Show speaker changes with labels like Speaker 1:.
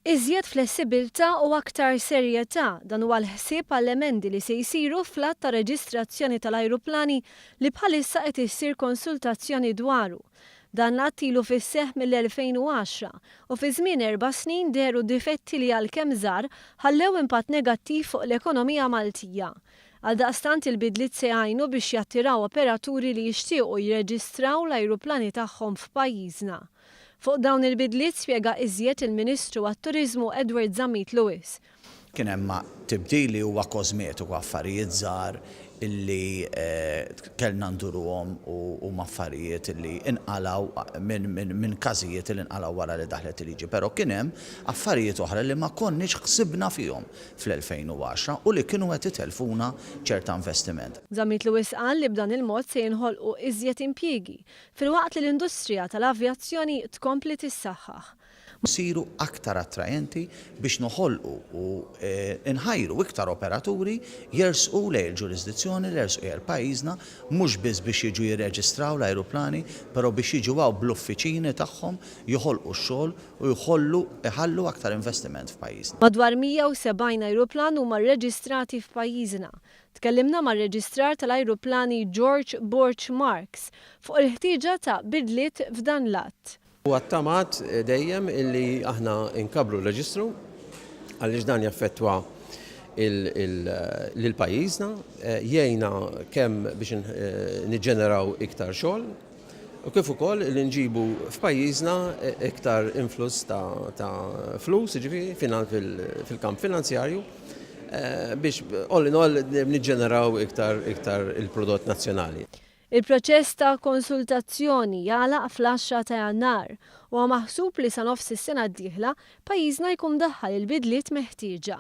Speaker 1: Iżjed flessibilità u aktar serjetà, dan huwa l-ħsieb għall-emendi li se jsiru fl-Att ta' Reġistrazzjoni tal-Ajruplani li bħalissa qed issir konsultazzjoni dwaru. Dan l-att ilu fis-seħħ mill-2010 u fi żmien erba' snin dehru difetti li għalkemm żgħar ħallew impatt negattiv fuq l-ekonomija Maltija. Għaldaqstant il-bidliet se jgħinu biex jattiraw operaturi li jixtiequ jirreġistraw l-ajruplani tagħhom f'pajjiżna. Fuq dawn il-bidliet spjega iżjed il-Ministru għat-Turiżmu Edward Zammit Lewis.
Speaker 2: Kien hemm tibdil li huwa kosmetiku, affarijiet żgħar illi kellna nduruhom u huma affarijiet illi inqalgħu minn każijiet illi nqalgħu wara li daħlet il-liġi. Però kien hemm affarijiet oħra li ma konniex ħsibna fihom fl-2010 u li kienu qed itellfuna ċerta investiment.
Speaker 1: Zammit Lewis qal li b'dan il-mod se jinħolqu iżjed impjiegi filwaqt li l-industrija tal-avjazzjoni tkompli tissaħħaħ.
Speaker 2: Nsiru aktar attrajenti biex noħolqu u nħajru iktar operaturi jersqu lejn il-ġurisdizzjoni, jersqu lejn pajjiżna, mhux biss biex jiġu jirreġistraw l-ajruplani, però biex jiġu hawn bl-uffiċini tagħhom, joħolqu x-xogħol u jħollu iħallu aktar investiment f'pajjiżna.
Speaker 1: Madwar 170 ajruplan huma rreġistrati f'pajjiżna. Tkellimna mar-reġistrar tal-ajruplani George Borg Marks fuq il-ħtieġa ta' bidliet f'dan l-att.
Speaker 3: Huwa ttamat dejjem illi aħna nkabbru r-reġistru għaliex dan jaffettwa lil pajjiżna, jgħinna kemm biex niġġeneraw iktar xogħol u kif ukoll li nġibu f'pajjiżna iktar influss ta' flus, jiġifieri fil-kamp finanzjarju biex all in all niġġeneraw iktar iktar il-prodott nazzjonali.
Speaker 1: Il-proċess ta' konsultazzjoni jagħlaq fl-10 ta' Jannar u huwa maħsub li sa nofs is-sena d-dieħla pajjiżna jkun daħħal il-bidliet meħtieġa.